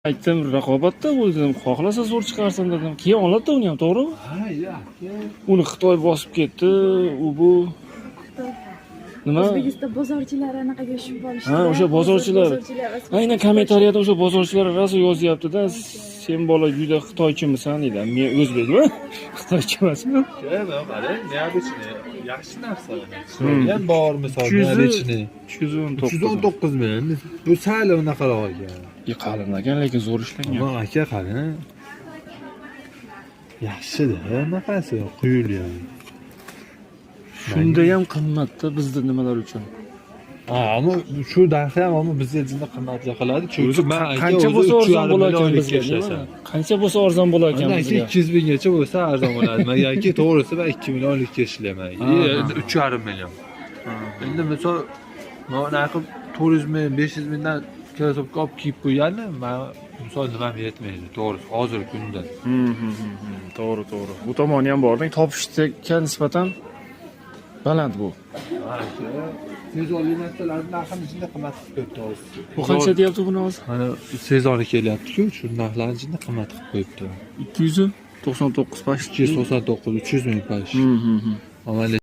Aytdim, raqobatda bo'ldi dedim, xohlasa zo'r chiqarsin dedim. Keyin oladi uni ham, to'g'rimi? Ha, aka. Uni Xitoy bosib ketdi, u bu nima? O'zbekiston bozorchilari anaqaga tushib qolishdi. Ha, o'sha bozorchilar. Bozorchilar. Aynan kommentariyada o'sha bozorchilar rosa yozyapti-da, sen bola juda xitoychimisan deydi. Men o'zbekman, xitoychi emasman. Aka, qarang, необычный, yaxshi narsa. Chiroyli ham bor, misol, необычный. 319. 319 ming. Bu sal unaqaroq ekan. Qalin ekan, lekin zo'r ishlangan. Ammo aka, qarang. Yaxshida, anaqasi quyilgan. Shunda ham qimmatda bizda nimalar uchun? Ha, ammo shu narxi ham ammo bizga juda qimmatga qiladi. Chunki O'zi man aka qancha o'zi bo'lsa arzon 3,5 bo'lar ekan million bizga, ishlasam. nima? Qancha bo'lsa arzon bo'lar ekan Unda aka bizga. 200 minggacha bo'lsa arzon bo'ladi. Man aka, to'g'risi, man 2 millionlikka ishlayman. 3,5 million. Endi misol mana qilib 400 ming, 500 mingdan krossovka olib kiyib qo'yganni, man misol nimam yetmaydi, to'g'risi, hozirgi kunda. To'g'ri, to'g'ri. Bu tomoni ham bor. Topishga nisbatan baland bu. Sezonli narsalarni narxini ichida qimmat qilib qo'yibdi hozir. Bu qancha deyapti buni hozir? Mana sezoni kelyapti-ku, shu narxlarni ichida qimmat qilib qo'yibdi. 299 почти. 299, 300 ming почти. Hmm, hmm, hmm. Ammo